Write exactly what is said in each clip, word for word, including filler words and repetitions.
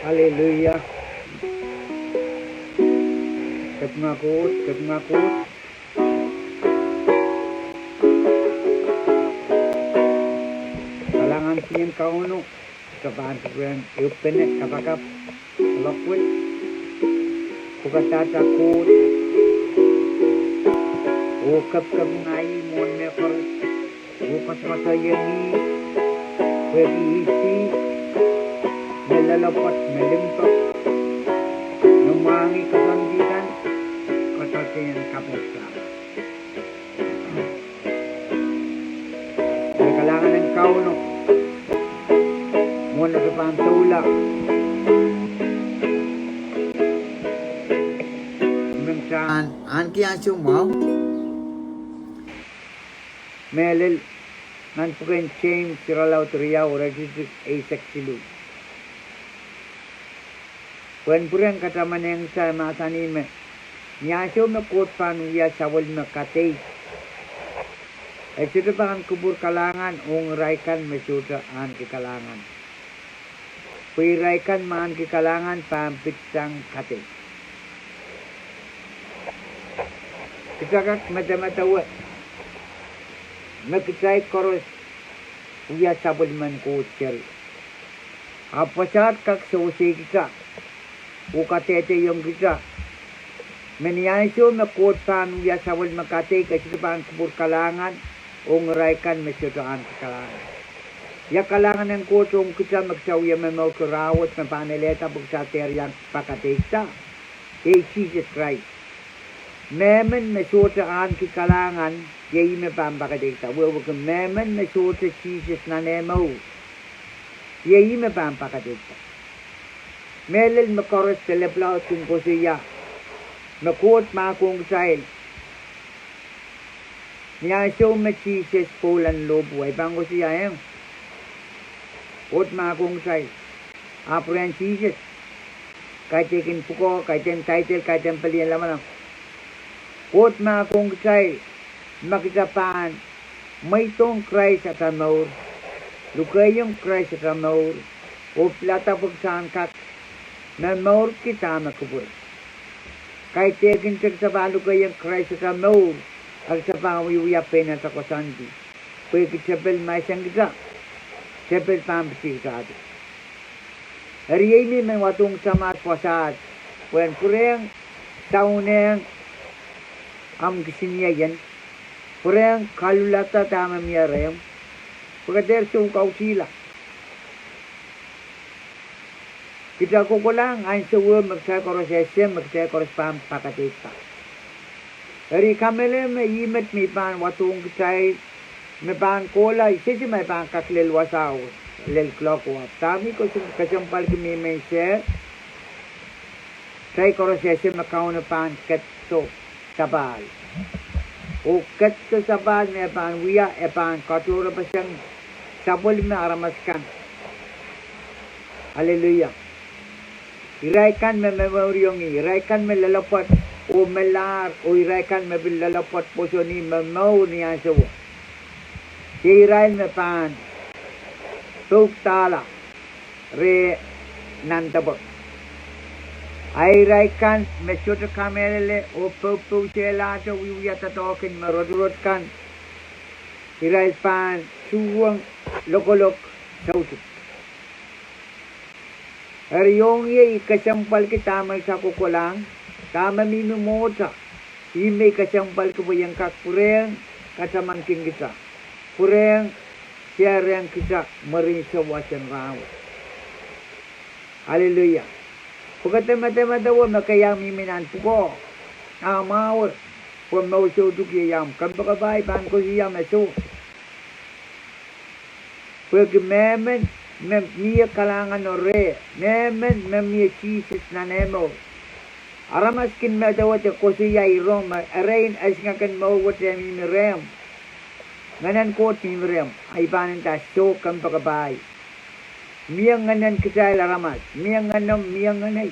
Aleluia. Kapinga Koht, kapinga Koht. Kalahngan en Kauno, ke pahn pwurehng ehupene kapakap, loalokwe, pwukat ata Koht, oh kapakap ngehi mwohn mehkoaros, oh koasoakoasoieng ih, pwehki ihs me loalopwoat, me limpoak, me mwahngih koasoandi kan, koasoakoasoieng kapehse. Kalahngan en Kauno, mwohn atail pahn doula. Menseng ahneki ansou mwahu. Mehlel nan pwuken James irelaud riau, iretikitik eisek siluh. Pwehn pwurehng katamanehng kitail, mahsanih me, ni ansou me Koht pahn wia sapwellime kadeik, e sohte pahn kupwur kalahngan ong irail kan me sohte ahneki kalahngan. Pwe irail kan me ahneki kalahngan pahn pitsang kadeik. Kitail kak medemedewe me kitail koaros wia sapwellimen Koht seri. Ahpw pwukat kak sewese kitail oh kadehdehiong kitail me ni ansou me Koht pahn wia sapwellime kadeik, e sohte pahn kupwur kalahngan ong irail kan me sohte ahneki kalahngan. Ia kalahngan en Koht ong kitail me kitail wia momourki rahnwet me pahn elehda pwe kitail dehr iang pakadeikada? Iei Sises Krais. Mehmen me sohte ahneki kalahngan, iei ih me pahn pakadeikada. Wehwehki, mehmen me sohte Sises nan eh mour, iei ih me pahn pakadeikada. Mehlel me koaros de lepwulahwei kin koasoia me Koht mahkohng kitail. Ni ansou me Sises pwoula nan lohpwu, e pahn koasoia, ehi, Koht mahkohng kitail. Ahpw rehn Sises, kaidehkin pwukoa, kaidehn taidel, kaidehn pelien lamalam, Koht mahkohng kitail me kitail pahn mweidohng Krais atail mour, lukehiong Krais atail mour, oh pilada pwe kitail en kak momourki dahme kupwur. Kaidehkin te kitail pahn lukehiong Krais atail mour, a kitail pahn wiewia pein atail koasoandi. Pwehki tepel mahsen kitail, tepel pahn pitihkitaildi. Eri iei me I men wadohng kitail pwosahte, pwehn pwurehng sounehng ahmw kisiniei en, pwurehng kaluhlahda dahme mie rehmw, pwe ke dehr soukautihla. Kitail kokolahng ansou me kitail koaros ese me kitail koaros pahn pakadeikada. Eri kamehlele me ih met me I pahn wadohng kitail, me pahn kohla, I sehse ma I pahn kak lel wasao, lel kuloak. Ahpw dahme I kesempwalki mihmi sehse, kitail koaros ese me Kauno pahn ketido sapahl. Oh ketido sapahl me e pahn wia, e pahn katohrepeseng sapwellime aramas kan. Aleluia. Irail kan me momouriong ih, irail kan me loalopwoat oh melahr, oh irail kan me pil loalopwoat pwoson ih me mour ni ansouo. Iei irail me pahn pwukdahla reh nan depwek. A irail kan me sohte kamehlele oh poupousehlahte wiewia doadoahk en me rotorot kan, irail pahn tuhwong lokolok soutuk. Eri ong ie I kesempwalki dahme kitail kokolahng, dahme mihmi mwohtail, ih me I kesempwalki pwe I en kak pwurehng katamankin kitail, pwurehng sharehiong kitail mwurin souwas en rahnwet. Aleluia. Pwukat medemedewe me ke iang mihmi nan pwukoa, a mwahu, pwe mour soutuk ieiamw, kompoakepahi pahn koasoia me soh. Pwehki mehmen me mie kalahngan oh reh, mehmen me mie Sises nan eh mour, aramas kin medewe de koasoia iro me erein esingek en mour wet mihmi rehmw. Ngehnen Koht mihmi rehmw, a I pahn nda soh, kompoakepahi. Mie ngehnen kitail aramas, mie ngenomw, mie ngenei.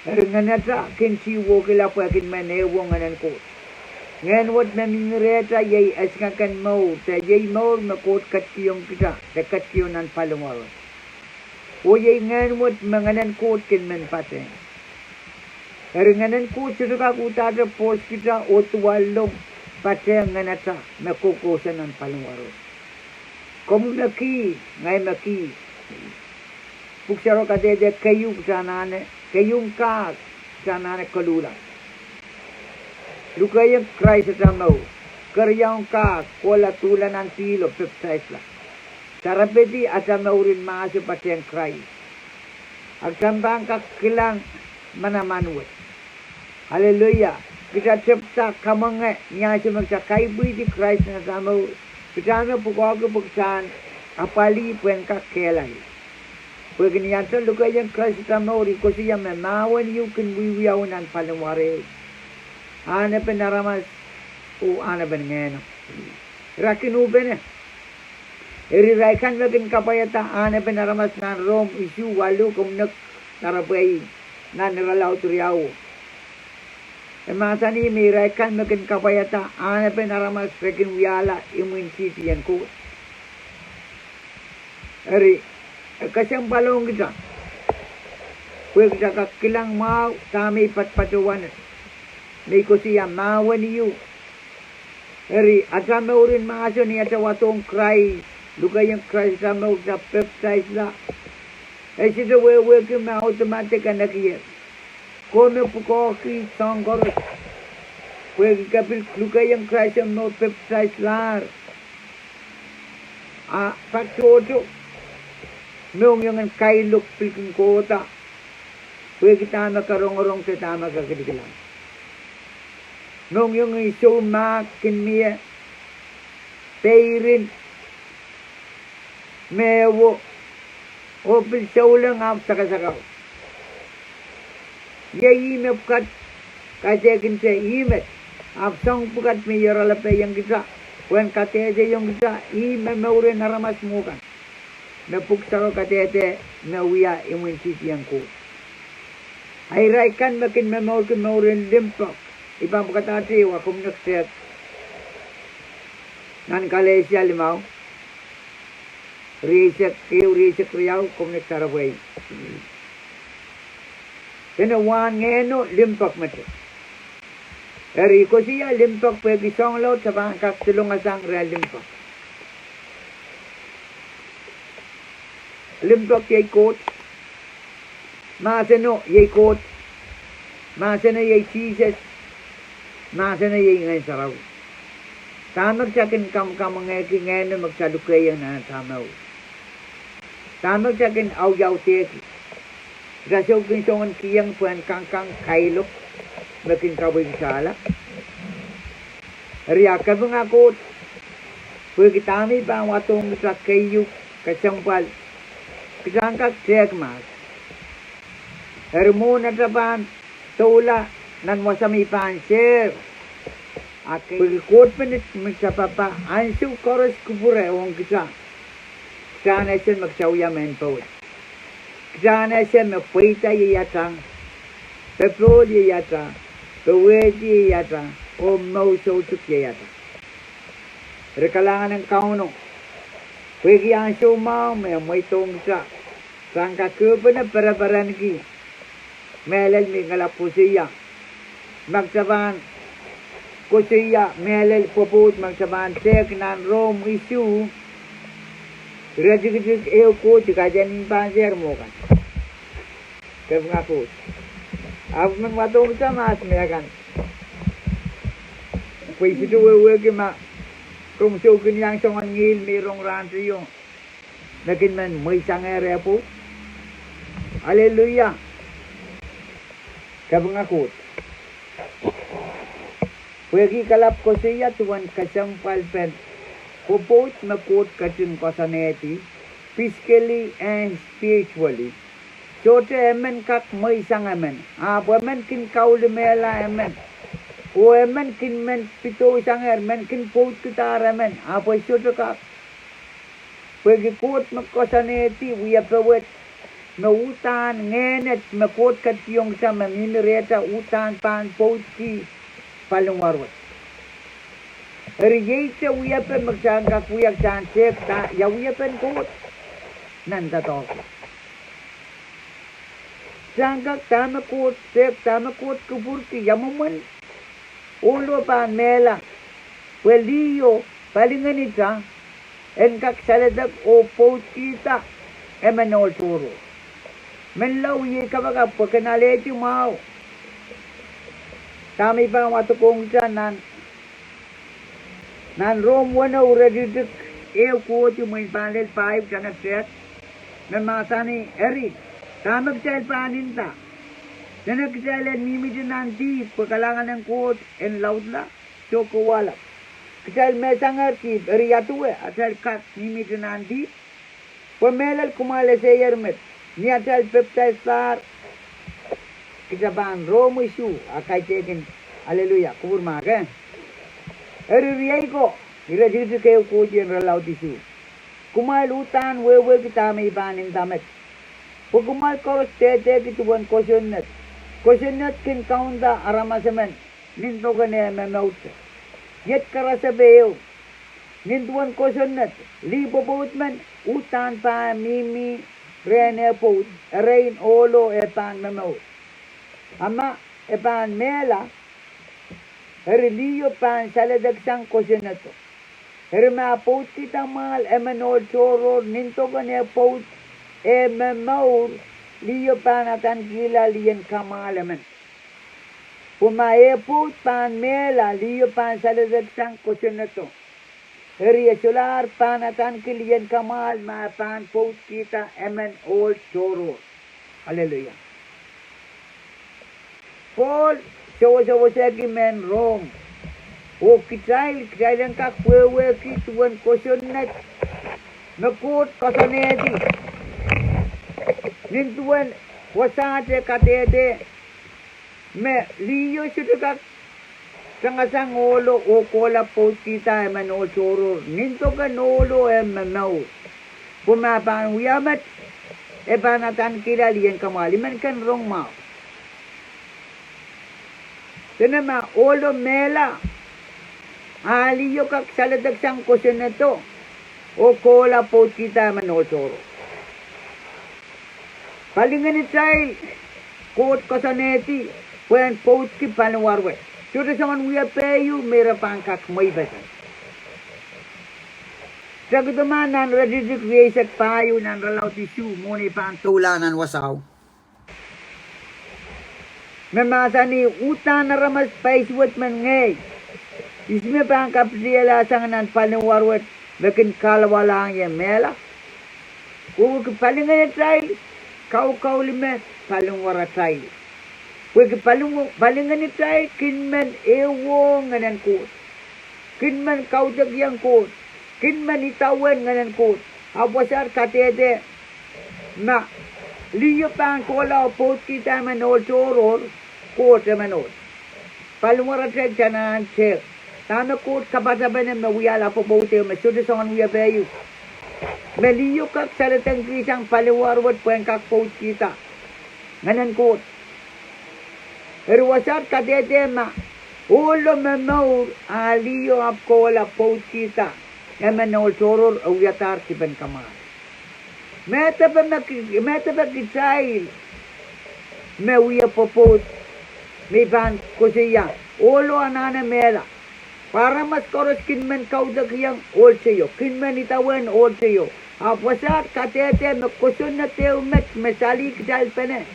Eri ngenetail kin tih wehwehkihla pwehki men ehuong ngehnen Koht. Ngehn wet me mihmi rehtail iei esingek en mour, de iei mour me Koht ketikihong kitail, de ketikihong nan paliwaro. Oh iei ngehn wet me Ngehnen Koht kin men patehng. Eri Ngehnen Koht sohte kak uhdahte post kita oh duwallong patehng ngeneta me koukousoan nan paliwaro. Komwi me kih, ngehi me kih. Pwuhk Sarawi kadehde keieu kita anahne, keieun kak kita anahne koluhla. Lukehiong Krais ata mour, keriaun kak kohla, duhla nan pihl oh pepdaisla. Tarapedi ata mourin mahso patehng Krais. A kita pahn kak kilang manaman wet. Aleluia. Kita tepda kamwenge ni ansou me kita kaipwidi Krais nan ata mour, kita me pwukoahki pwe kita en apwalih pwehn kak kehlail. Pwehki ni ata lukehiong Krais ata mour, I koasoia me mahwen ieu kin wiewiawi nan paliwar ehu. Ahnepen aramas oh ahnepen ngehno. Ira kin uhpene. Eri irail kan me kin kapwaiada ahnepen aramas nan Rom isuh waluh, komw nek tarapwei nan irelaud riauo. E mahsanih me irail kan me kin kapwaiada ahnepen aramas re kin wiahla imwintihtien Koht. Eri, e kesempwal ong kita pwe kita kak kilang mwahu dahme I patopatohwan, me I koasoia mahwen ieu. Eri, ata mourin mahso ni ata wadohng Krais, lukehiong Krais ata mour, kita pepdaisla. E sohte wehwehki me automatic e nekier. Komw pwukoahki soahng koaros. Pwehki ke pil lukehiong Krais en mour, pepdaislahr, a pak tohto, mohngiong en kailok pil kin kohda. Pwehki dahme ke rongorong de dahme ke kilikilang. Mohngiong en soumahk kin mie, peirin, mehwo, oh pil souleng ahpw sakasakau. Iei ihme pwukat kaidehkin te ihmet, ahpw soahng pwukat me I oaralapeiong kita pwehn kadehdehiong kita, ih me mouren aramas mwo kan me Pwuhk Sarawi kadehde me wia imwintihtien Koht. A irail kan me kin momourki mouren limpoak, I pahn pwukadahte wa, komw nek tehk nan Kalesia limau, rieisek ehu, rieisek riau, komw nek tarapwei. Dene wahn ngehno limpoak mete. Eri I koasoia limpoak pwehki soahng laud se pahn kak dolungasang rehn limpoak. Limpoak iei Koht. Mahseno iei Koht. Mahseno iei Sises. Mahseno iei Ngehn Sarawi. Dahme kita kin kamwkamwengehki ngehno me kita lukehiong nan ata mour? Dahme kita kin audaudehki? Kita sou kin soangen kihong pwehn kangkang kailok me kin kapwaiada kita. Eri a kapinga Koht pwehki dahme I pahn wadohng kita keieu kesempwal, kita en kak tehk mahs. Eri mwohn ata pahn doula nan wasa me I pahn sehr, a pwehki Koht menet me kita papah ansou koaros kupwure ong kita, kita en ese me kita wia mehn powe. Kita en ese me pweida ieiata, popohl ieiata, powehdi ieiata, oh mour soutuk ieiata. Eri kalahngan en Kauno pwehki ansou mwahu me e mweidohng kita, kita en kak ehupene pereperenki mehlel me I kalap koasoia. Ma kita pahn koasoia mehlel pwopwoud ma kita pahn tehk nan Rom isuh, iretikitik ehu kohdi, kaidehn I pahn sehr mwo kan. Kapinga Koht. Ahpw men wadohng kita mahs me kan, pwe I sohte wehwehki ma komw sou kin iang soangen ngihl me I rong rahn teio me kin men mweisangehr eh pwoud. Aleluia. Kapinga Koht. Pwehki I kalap koasoia duwen kesempwalpen pwopwoud me Koht ketin koasoanehdi physically and spiritually. Sohte emen kak mweisang emen, ahpw emen kin kaulimehla emen. Oh emen kin men pidousangehr, men kin pwoudkidahr emen, ahpw e sohte kak. Pwehki Koht me koasoanehdi wiepe wet me uhdahn ngehnet me Koht ketikihong kita me mihmi rehta uhdahn pahn pwoudki paliwar wet. Eri iei te wiepe me kita en kak wia, kita en tehk, ia wiepen Koht nan doadoahk wet? Sang kak dahme Koht, sang dahme Koht kupwurki, ia mwomwen ohlo pahn mehla, pwe liho, palingehnitail en kak saledek oh pwoudkihda emen ohl tohrohr. Menlau, iei kapakap pwe kin alehdi mwahu dahme I pahn wadekohngkitail nan, nan Rom weneu, iretikitik ehu kohdi mwein pahn lel pahieu, tengek tret, me mahsanih: Eri, dahme kitail pahn nda? Dene kitail en mihmihte nan dihp pwe kalahngan en Koht en laudla? Soh, ke walak. Kitail mehsangehr dihp, eri ia duwe atail kak mihmihte nan dihp? Pwe mehlel kumwail eseier met, ni atail pepdaislahr, kitail pahn rohmw isuh, a kaidehkin, aleluia, kupwur mahk, eh? Eri riei ko, iretikitik ehu kohdi en irelaud isuh, kumwail uhdahn wehwehki dahme I pahn nda met, pwe kumwail koaros dehdehki duwen kosonned. Kosonned kin kaunda aramas emen nin doken eh momourte. Iet karasepe ehu: nin duwen kosonned, lih pwopwoud men uhdahn pahn mihmi rehn eh pwoud, erein ohlo eh pahn momour. A ma e pahn mehla, eri liho pahn saledeksang kosonnedo. Eri ma e pwoudkihda mwahl emen ohl tohrohr nin doken eh pwoud eh momour, liho pahn adankihla lien kamwahl emen. Pwe ma eh pwoud pahn mehla, liho pahn saledeksang kosonnedo. Eri e solahr pahn adaneki lien kamwahl ma e pahn pwoudkihda emen ohl tohrohr. Aleluia. Pohl sewesewesehki mehn Rom, oh kitail, kitail en kak wehwehki duwen kosonned me Koht koasoanehdi nin duwen wasahte kadehde, me liho sohte kak tangasang ohlo oh kohla pwoudkihda emen ohl tohrohr nin doken ohlo eh momour. Pwe ma e pahn wia met, e pahn adanekihla lien kamwahl. I men kin rong mwahu. Dene ma ohlo mehla, a liho kak saledeksang kosonnedo oh kohla pwoudkihda emen ohl tohrohr. Palingehnitail Koht koasoanehdi pwehn pwoudki paliwar wet. Sohte soangen wiepe ieu me re pahn kak mweipeseng. Tekidoma nan iretikitik rieisek pahieu nan irelaud isuh, mwohn ei pahn doula nan wasao, me mahsanih: Uhdahn aramas paisuwed men ngehi, ihs me pahn kapitiehlahsang nan paliwar wet me kin kahluwalahng ie mehla? Pwehki palingehnitail kaukaulihe paliwaratail. Pwehki paling-, palingehnitail kin men ehuong Ngehnen Koht, kin men kaudokiong Koht, kin men idawehn Ngehnen Koht. Ahpw wasaht kadehde ma liho pahn kohla oh pwoudkihda emen ohl tohrohr, Koht emen ohl. Paliwaratail tanahn tehk. Dahme Koht kapatapene me wiahla pwopwoud ehu me sohte soangen wiepe ieu, me liho kak saledengkihsang paliwar wet pwehn kak pwoudkihda Ngehnen Koht. Eri wasaht kadehde ma ohlo momour a liho ahpw kohla pwoudkihda emen ohl tohrohr, e wiadahr dipen kamwahl. Medepe me ki-, medepe kitail me wia pwopwoud me I pahn koasoia, ohlo anahne mehla. Pwe aramas koaros kin men kaudokiong ohl teio, kin men idawehn ohl teio. Ahpw wasaht kadehde me kosonned ehu met me salih kitail pene,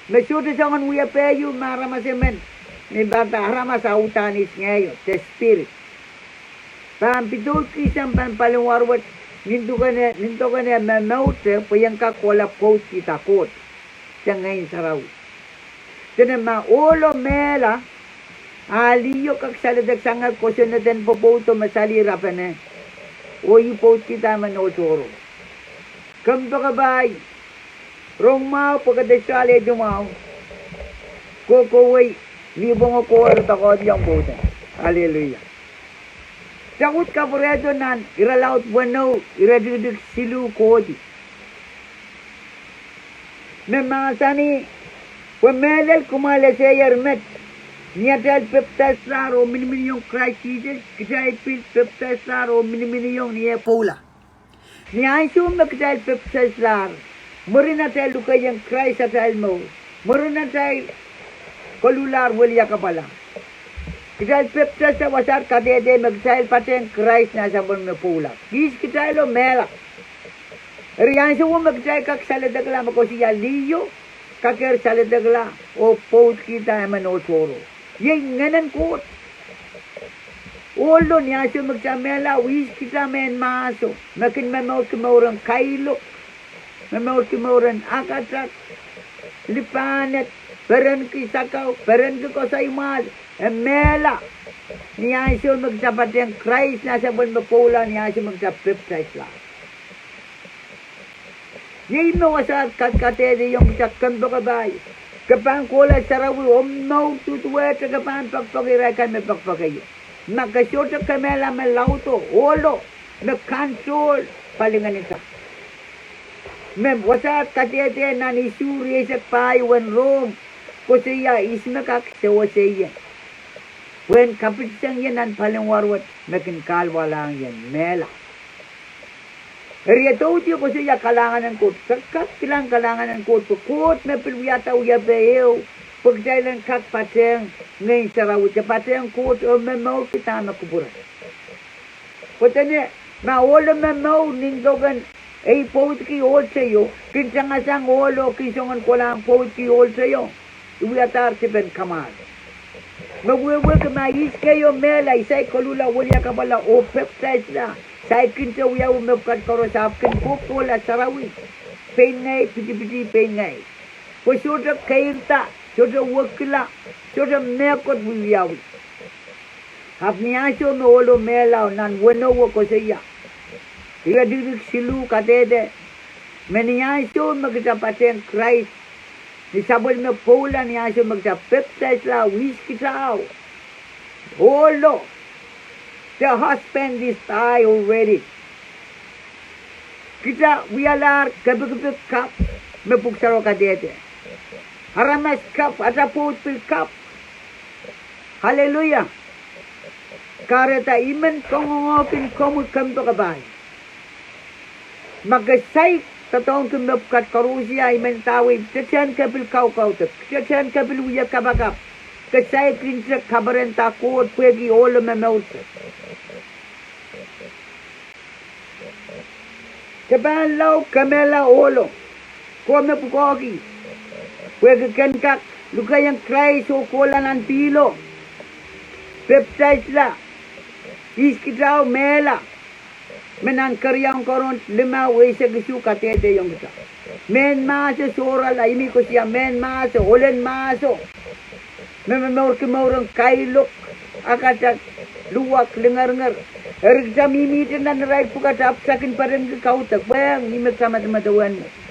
me sohte soangen wiepe ieu, me aramas emen, me I pahn nda aramas a uhdahn ihs ngehi o, de spirit, pahn pidoukihsang pahn paliwar wet nin doken eh, nin doken eh momourte pwe ien kak kohla pwoudkihda Koht, de Ngehn Sarawi. Dene ma ohlo mehla, a liho kak saledeksang kosonned en pwopwoudo me salih rapene, oh ih pwoudkihda emen ohl tohrohr. Kompoakepahi, rong mwahu pwe ke de solahr alehdi mwahu. Kohkowei, ni pwongo ko eri doakohdiong pwoud. Aleluia. Saut kapwurehdo nan irelaud weneu, iretikitik siluh kohdi, me mahsanih: Pwe mehlel kumwail eseier met, ni atail pepdaislahr oh miniminiong Krais Sises, kitail pil pepdaislahr oh miniminiong ni eh pwoula. Ni ansou me kitail pepdaislahr, Mwurin atail lukehiong Krais atail mour, mwurin atail koluhlahr weliakapwala, kitail pepdaisla wasaht kadehde me kitail patehng Krais nan sapwellime pwoula. Ihs kitail oh mehla. Eri ansouo me kitail kak saledekla me koasoia liho, kakehr saledekla oh pwoudkihda emen oh tohrohr. Iei Ngehnen Koht. Ohlo, ni ansou me kita mehla, ihs kita mehn mahso me kin momourki mouren kailok, momourki mouren akatak, lipahned, perenki sakau, perenki koasoi mwahl, e mehla. Ni ansou me kita patehng Krais nan sapwellime pwoula, ni ansou me kita pepdaisla. Iei me wasaht kadkadehdehiong kita kompoakepahi. Ke pahn kohla sarawi, omw mour duduwehte ke pahn poakpoake irail kan me poakpoake ie. Ma ke sohte kemehla me laudo, ohlo, me control palingenita. Me wasaht kadehde nan isuh rieisek pahieu en Rom koasoia ihs me kak sewese ie, pwehn kapitisang ie nan paliwar wet me kin kahluwalahng ie mehla. Eri e doudier koasoia kalahngan en Koht. Ke kak kilang kalahngan en Koht pwe Koht me pil wiahda wiepe ehu pwe kitail en kak patehng Ngehn Sarawi, de patehng Koht oh momourki dahme kupwure. Pwe dene, ma ohlo momour nin loken ei pwoudki ohl teio, kin tangasang ohlo, kin soangen kolahng pwoudki ohl teio, I wiadahr dipen kamwahl. Me wehwehki ma ihs kei oh mehla, I saik koluhla weliakapwala oh pepdaisla, saikinte wiawi mepwukat koaros ahpw kin kohkohla sarawi pein ngehi, pitipiti pein ngehi. Pwe sohte keirda, sohte wekila, sohte mehkot wiewiawi. Ahpw ni ansou me ohlo mehla, nan weneu koasoia, iretikitik siluh kadehde me ni ansou me kita patehng Krais ni sapwellime pwoula, ni ansou me kita pepdaisla, ihs kita, ohlo, the husband is die already. Kita wialahr kepikipik kapw me Pwuhk Sarawi kadehde. Aramas kapw, ata pwoud pil kapw. Aleluia. Kahrehda I men kangoange kin komwi kompoakepahi, ma ke saik doadoahngki mepwukat koaros, I men idawei, tetehn ke pil kaukaudek, tetehn ke pil wie kapakap, ke saikinte kaperenda Koht pwehki ohlo momourte. Ke pahn lao kemehla ohlo, koh me pwukoahki, pwehki ken kak lukehiong Krais oh kohla nan pihlo, pepdaisla, ihs kita, mehla. Me nan Keriau en Korint limau eisek isuh kadehdehiong kita, mehn mahso sohrala, I mih koasoia mehn mahso, ohlen mahso, me momourki mouren kailok, akatak, luwak, lingeringer. Eri kita mihmihte nan irail pwukat ahpw kita kin perenki kaudok, pwehn ih me kita medemedewe,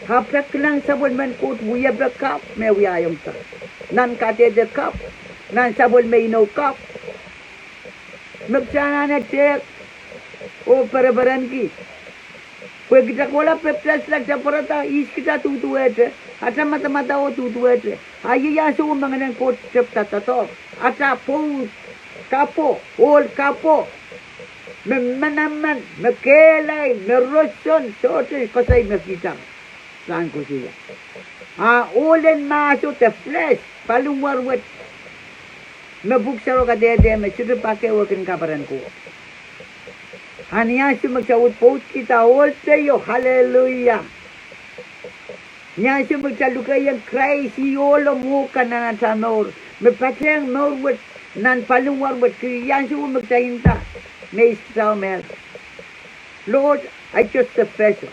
ahpw kita kilang sapwellimen Koht wiepe kapw me wiahiong kita, nan kadehde kapw, nan sapwellime inou kapw, me kita anahne tehk oh pereperenki. Pwe kita kohla pepdaisla, kita pwarada ihs kita duduwehte, ata madamadau duduwehte. A iei ansouo me Ngehnen Koht tepda doadoahk, ata pwoud kapwo, ohl kapwo, me manaman, me kehlail, me roson, sohte koasoi me kita pahn koasoia. A ohlen mahso, the flesh, paliwar wet, me Pwuhk Sarawi kadehde me sohte pak ehu e kin kaperen Koht. A ni ansou me kita uhd pwoudkihda ohl teio, aleluia, ni ansou me kita lukehiong Krais, ih ohlo mwo kan nan ata mour, me patehng mour wet nan paliwar wet, ni ansouo me kita inda me ihs kita, mehla. Lord, I just a vessel.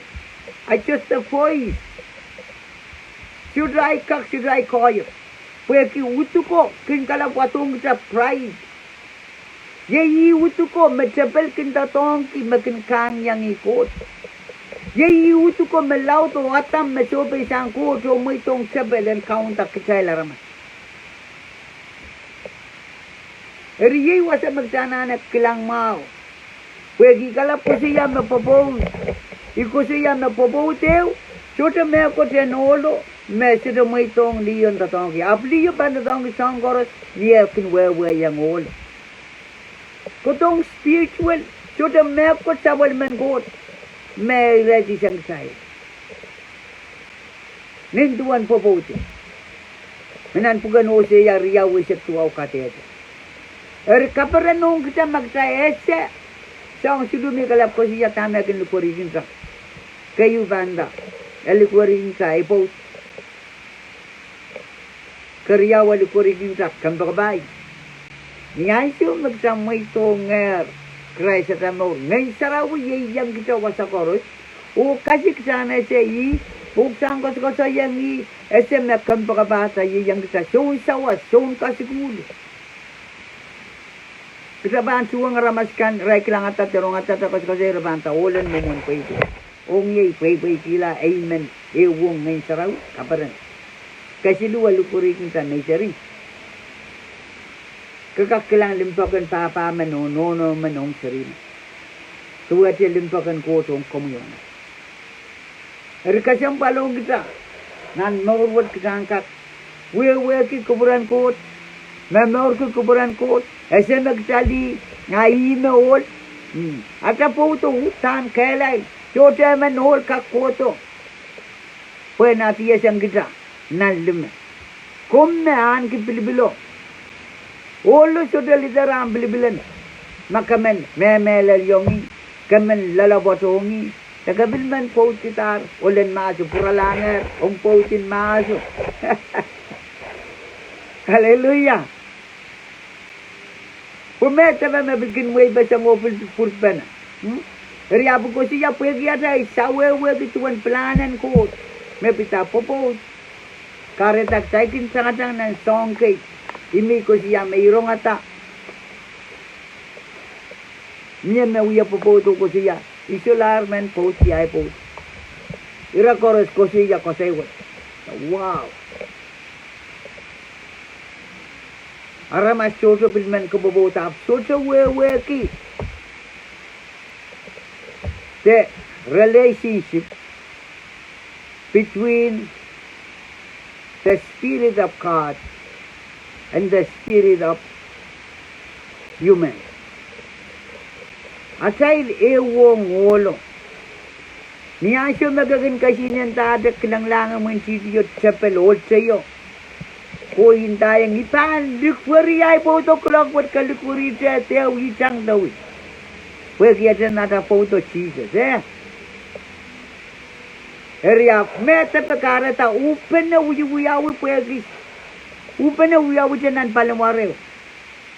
I just a voice. Sohte ahi kak, sohte ahi koahiek. Pwehki uduko kin kalap wadohng kita pride. Iei ih uduko me tepel kin doadoahngki me kin kahngiangih Koht. Iei ih uduko me laudo Adam me sohpeisang Koht oh mweidohng tepel en kaunda kitail aramas. Eri iei wasa me kita anahne kilang mwahu. Pwehki I kalap koasoia me pwopwoud, I koasoia me pwopwoud ehu, sohte mehkot en ohlo me sohte mweidohng liho en doadoahngki. Ahpw liho pahn doadoahngki soahng koaros ni eh kin wehwehiong ohlo. Kohdohng spiritual, sohte mehkot sapwellimen Koht me irehdisang kitail. nin duwen pwopwoudi. Me nan pwuken Oseia riau eisek duwau kadehde. Eri kaperen ong kita ma kita ese, soang siluh me I kalap koasoia dahme e kin likwerih kin kita. Keieu pahn nda, e likwerih kin kita ei pwoud. Keriau, e likwerih kin kita kompoakepahi. Ni ansou me kita mweidohngehr Krais ata mour, Ngehn Sarawi ieiang kita wasa koaros, oh kasik kita en ese ih, oh kita en koasokoasoieng ih, ese me kompoakepahda ieiang kita soun sawas, soun kasikuhl. Kita pahn tuhwong aramas kan, irail kilangada de rongada de koasokoasoi, re pahn nda, ohl en mwomwen pweipwei. Ong ie I pweipweikihla, emen, ehu ong Ngehn Sarawi, kaperen. Kesiluh, e likwerih kin kita me I seri. Ke kak kilang limpoak en pahpa men oh nohno men ong seri men. Duwehte limpoak en Koht ong komwi oh ngehi. Eri kesempwal ong kita, nan mour wet kita en kak wehwehki kupwuren Koht, momourki kupwuren Koht, ese me kita lih, a ih me ohl, ata pwoudo uhdahn kehlail, sohte emen ohl kak kohdo. Pwe e nadieseng kita nan lime. Komw me ahneki pilipilo. Ohlo sohte lider ahmw pilipilen. Ma ke men mehleliohng ih, ke men loalopwoatohng ih, de ke pil men pwoudkidahr, ohl en mahso pwuralahngehr ong pwoud en mahso. Aleluia. Pwe me depe me pil kin mweipeseng oh pil pwurpene. Eri ahpw koasoia pwehki atail sawehwehki duwen pilahn en Koht me pid pwopwoud. Kahrehda kitail kin tangatang nan soahng kei, I mih koasoia me I rongada. Mie me wia pwopwoud oh koasoia, I solahr men pwoud, I ahi pwoud. Ira koaros koasoia koasoi wet, wow. Aramas sohte pil men kapwopwoud ahpw sohte wehwehki the relationship between the Spirit of God and the spirit of human. Atail ehu ong ohlo. Ni ansou me ke kin kesihnen dahde kilenglahng imwintihtio, tepel, ohl teio, oh I ndaiong I pahn likweri ahi pwoudo kuloak wet, ke likwerihte dehr wi tang de wi. Pwehki ete nada pwoudo Sises, eh? Eri ahpw me depe kahrehda uhpene wiewiawi pwehki, uhpene wiawihte nan paliwar ehu,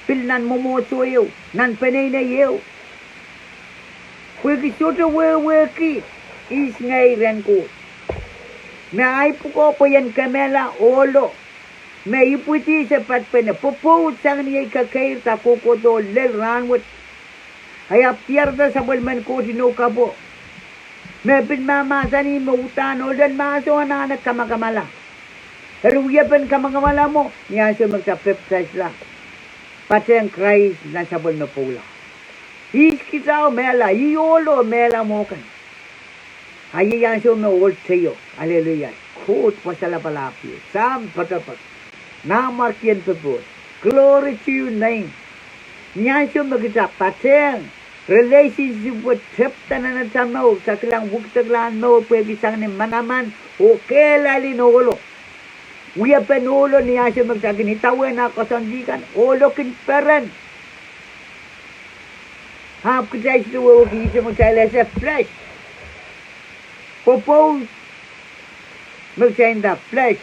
pil nan mwomwohdiso ehu, nan peneinei ehu. Pwehki sohte wehwehki ihs ngehi rehn Koht. Me ahi pwukoa pwe I en kemehla ohlo me ipwidi se patpene pwopwoud sang ni ei kekeirda kohkohdo lel rahnwet. I ahpw diarada sapwellimen Koht inou kapwo me pil mahmahsanih me uhdahn ohl en mahso anahne kamakamala. Eri wiepen kamakamala mwo ni ansou me kita pepdaisla patehng Krais nan sapwellime pwoula. Ihs kita oh mehla, ih ohlo oh mehla mwo kan. A iei ansou me ohl teio, aleluia, Koht wasa lapalahpie, Sahm poatopoat, Nanmwarkien popohl, glory to your name. Ni ansou me kita patehng relationship wet tepda nan ata mour, kita kilang wekidekla en mour pwehki sang ni manaman oh kehlail en ohlo. Wiepen ohlo ni ansou me kita kin idawehn ah koasoandi kan, ohlo kin peren. Ahpw kitail sohte wehwehki ihs me kitail ese, flesh. Pwopwoud me kitail nda flesh.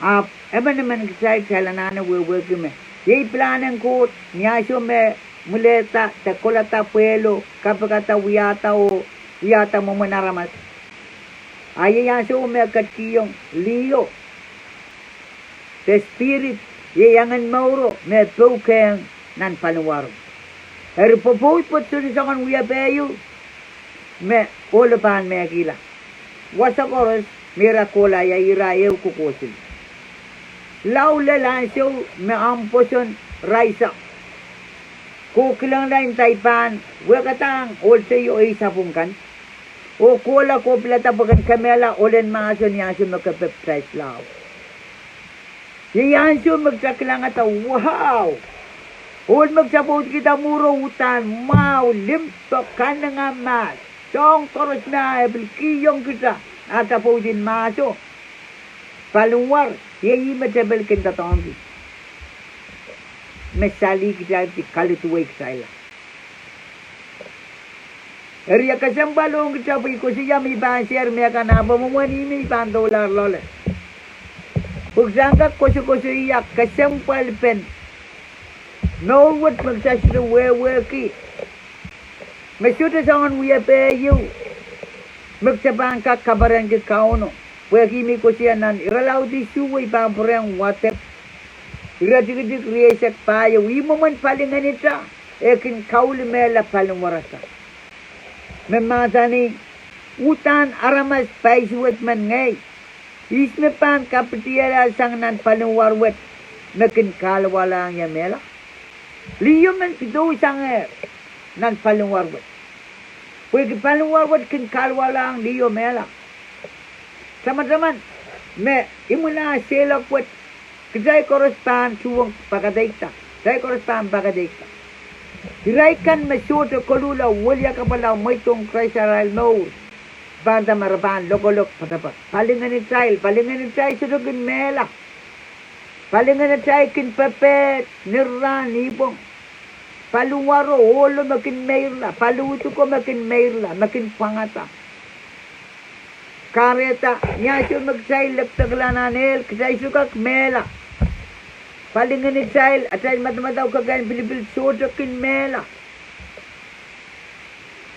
Ahpw emenemen kitail, kitail anahne wehwehki me iei pilahn en Koht, ni ansou me mwilehda de kolada pwehlo, kapikada, wiahda oh wiahda mwomwen aramas. A iei ansou me ketikihong liho de spirit, iei iangen mouro me poukehng nan paliwaro. Eri pwopwoud pwe sohte soangen wiepe ieu me ohlo pahn mehkihla. Wasa koaros me ira kohla, ia ira ehu kokohseli. Lao lel ansou me omw pwoson rise up, ko kilangala nda I pahn wehkadahng ohl teio ei sapwung kan, oh kohla ko pilada pwe ken kemehla ohl en mahso ni ansou me ke pepdaislao. Iei ansou me kita kilangada, wow! Ohl me kita pwoudkihda mwuro uhdahn mwahu, limpoak, kanengamah, soahng koaros me e pil kihong kita. ata pwoud en mahso, paliwar, iei ih me tepil kin doadoahngki me sali kitail, di kaliduwei kitailla. Eri e kesempwal ong kitail pwe I koasoia me I pahn share mehkan ahpw mwomwen ih me I pahn doulahr loale. Pwe kitail en kak koasokoasoia kesempwalpen mour wet me kitail sohte wehwehki, me sohte soangen wiepe ieu me kitail pahn kak kaperenki Kauno. Pwehki me I koasoia nan irelaud isuh I pahn pwurehng wadek iretikitik rieisek pahieu, ih mwomwen palingenitail e kin kaulimehla paliwaratail. Me mahsanih, uhdahn aramas paisuwed men ngehi, ihs me pahn kapitiala sang nan paliwar wet me kin kahluwalahng ie mehla? Liho men pidou sangehr nan paliwar wet, pwehki paliwar wet kin kahluwalahng liho mehla. Tamataman me imwilahn seiloak wet, kitail koaros pahn tuhwong pakadeikda, kitail koaros pahn pakadeikda. Irail kan me sohte koluhla, weliakapwala, mweidohng Krais arail mour, pahn nda me re pahn lokolok poatopoat. Palingenitail, palingenitail sohte kin mehla. Palingenitail kin pepehd ni rahn nipwong. Paliwaro, ohlo me kin meirla, paliuduko me kin meirla, me kin pwangada. Kahrehda ni ansou me kitail lekdekla nan ehl, kitail sohte kak mehla. Palingenitail, atail madamadau, kak en pilipil sohte kin mehla.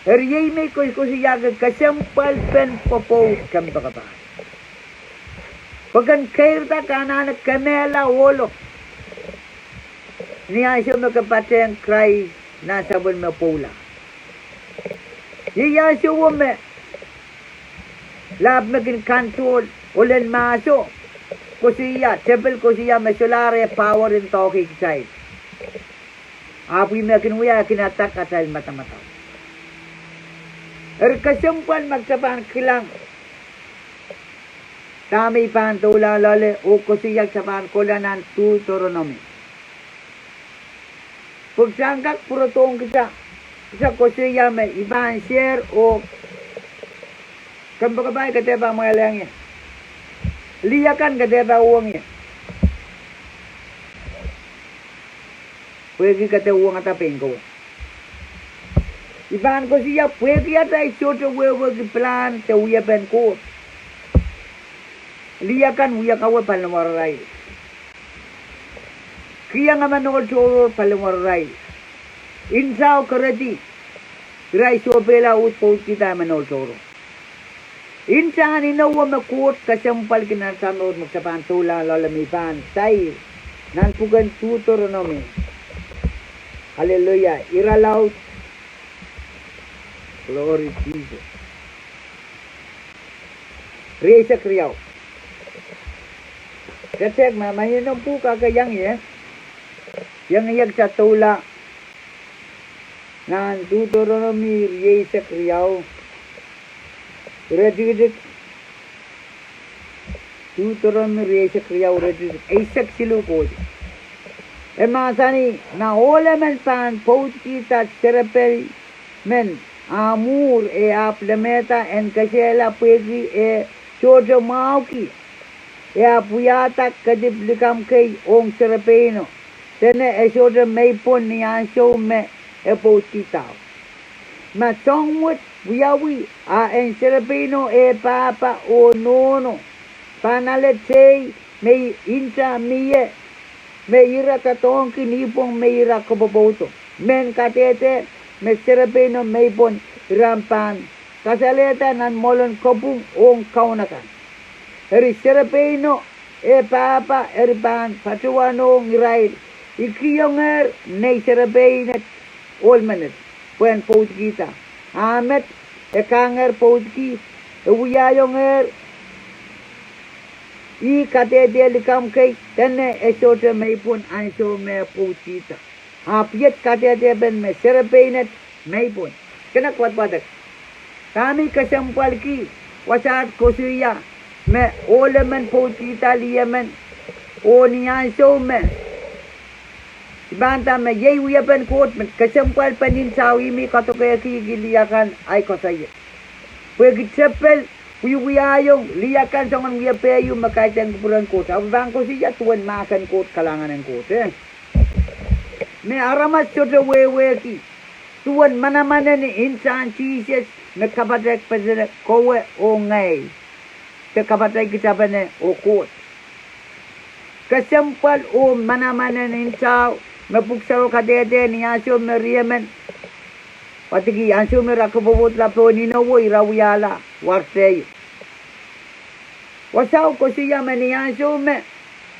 Eri iei me I koasokoasoiahki kesempwalpen pwopwoud, kompoakepahi. Pwe ken keirda ke anahne kemehla ohlo ni ansou me ke patehng Krais nan sapwellime pwoula. Iei ansowo me lahp me kin control ohlen mahso koasoia, tepil koasoia me solahr eh power en doahke kitail. Ahpw ih me kin wia, e kin attack atail madamadau. Eri kesempwal ma kitail pahn kilang dahme I pahn doula loale oh koasoia, kitail pahn kohla nan Deuteronomy. Pwe kitail en kak pwurodohng kitail, kitail koasoia me I pahn share oh kompoakepahi, ke dehr pahn mweidohng ie. Lih akan ke dehr pahn uhwong ie. Pwehki ke dehr uhwongada pein kowe. I pahn koasoia pwehki atail sohte wehwehki pilahn de wiepen Koht, lih akan wia kawe paliwararail. Kihong emen ohl tohrohr paliwararail. Ntao keredi, irail sohpeila uhd pwoudkihda emen ohl tohrohr. Ntahn inowo me Koht kesempwalki nan atail mour me kitail pahn doula loale, me I pahn sair nan pwuken Deuteronomy. Hallelujah. Irelaud. Glory Jesus. Rieisek riau. Tetek ma, ma inowo pwuhk ake iang ie, iang ie kitail doula nan Deuteronomy rieisek riau. Iretikitik, Deuteronomy rieisek riau, iretikitik eisek siluh kohdi. E mahsanih, ma ohl emen pahn pwoudkihda serepein men ah mwuhr, e ahpw lemehda en kesehla pwehki e sohte mwahuki, e ahpw wiahda kedip likamw kei ong serepeino, dene e sohte meipwon ni ansou me e pwoudkihdao. Ma soahng wet wiawi, a en serepeino eh pahpa oh nohno pahn ale tei me nta mie, me ira doadoahngki nipwong me ira kopwopwoudo. Mehn kadehde me serepeino meipwon, ira pahn kasalehda nan mwoalen kopwung ong kaun akan. Eri serepeino eh pahpa eri pahn patohwanohng irail, I kihongehr nei serepein et ohl menet pwehn pwoudkihda. A met e kahngehr pwoudki, e wiaiongehr ih kadehde likamw kei, dene e sohte meipwon ansou me e pwoudkihda. Ahpw iet kadehdepen me serepein et meipwon. Kena wadwadek dahme kesempwalki wasaht koasoia me ohl emen pwoudkihda lih emen, oh ni ansou me I pahn nda me iei wiepen Koht me kesempwalpen ntao, ih me I kadokehkihki lih akan ahi koasoie. Pwehki tepil wiwiahiong lih akan soangen wiepe ieu me kaidehn kupwuren Koht. Ahpw pahn koasoia duwen mahsen Koht, kalahngan en Koht, eh. Me aramas sohte wehwehki duwen manamanen ntahn Sises me kapataikpene kowe oh ngehi, de kapataikitapene oh Koht. Kesempwal oh manamanen ntao me Pwuhk Sarawi kadehde ni ansou me riemen, wadiki ansou me ira kopwopwoudla pohn inowo, ira wiahla warteieu. Wasao koasoia me ni ansou me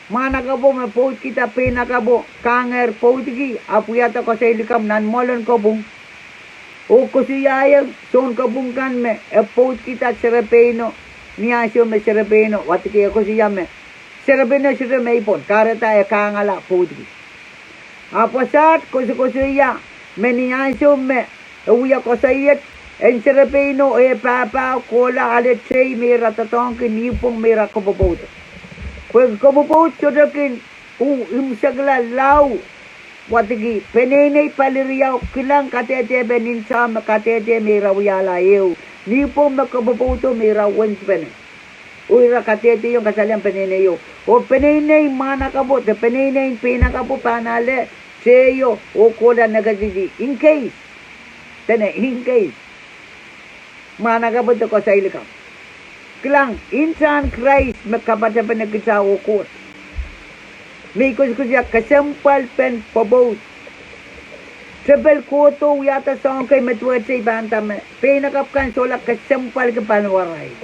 mwahnakapwo me pwoudikihda peinakapwo kangehr pwoudiki, ahpw wiahda koasoi likamw nan mwoalen kopwung, oh koasoiaiong sounkopwung kan me e pwoudikihda serepeino, ni ansou me serepeino, wadiki e koasoia me serepeino sohte mehpwon, kahrehda e kangala pwoudiki. Ahpw wasaht koasokoasoia me ni ansou me e wia koasoi et, en serepeino eh pahpao kohla ale tei me ira doadoahngki nipwong me ira kopwopwoudo. Pwehki kopwopwoud sohte kin uh imwisekla lao, wadiki peneinei pali riau kilang kadehdepen ntao me kadehde me ira wiahla ehu, nipwong me kopwopwoudo me ira wenpene. Oh ira kadehdehiong kasalehiong peneineio. Oh peneinei mwahnakapwo de peneinei peinakapwo pahn ale teio oh kohla nekehdi, in case, dene in case mwahnakapwo de koasoi likamw. Kilang, ntahn Krais me kapatapene kita oh Koht. Me I koasokoasoia kesempwalpen pwopwoud. Tepel kohdo wiahda soahng kei me duwehte I pahn nda me peinakapw kan sohla kesempwalki paliwarail,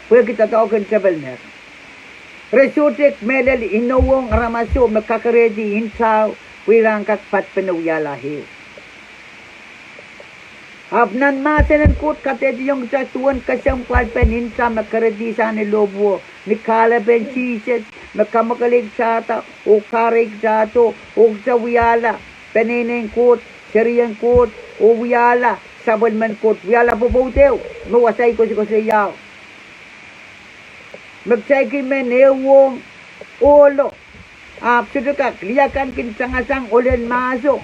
pwehki doadoahk en tepel me re sohte mehlel inowohng aramaso me kakerehdi ntao pwe ira en kak patpene wiahla ehu. Ahpw nan mahsen en Koht kadehdehiong kita duwen kesempwalpen nta me kerehdi sang ni lohpwuo, ni kahlepen Sises me kamwakelei kitahdo oh kahrehi kitahdo, oh kita wiahla peneineien Koht, serien Koht, oh wiahla sapwellimen Koht, wiahla pwopwoud ehu me wasa I koasokoasoiao, me kitail kin men ehuong ohlo. Ahpw sohte kak, lih akan kin tangasang ohlen mahso,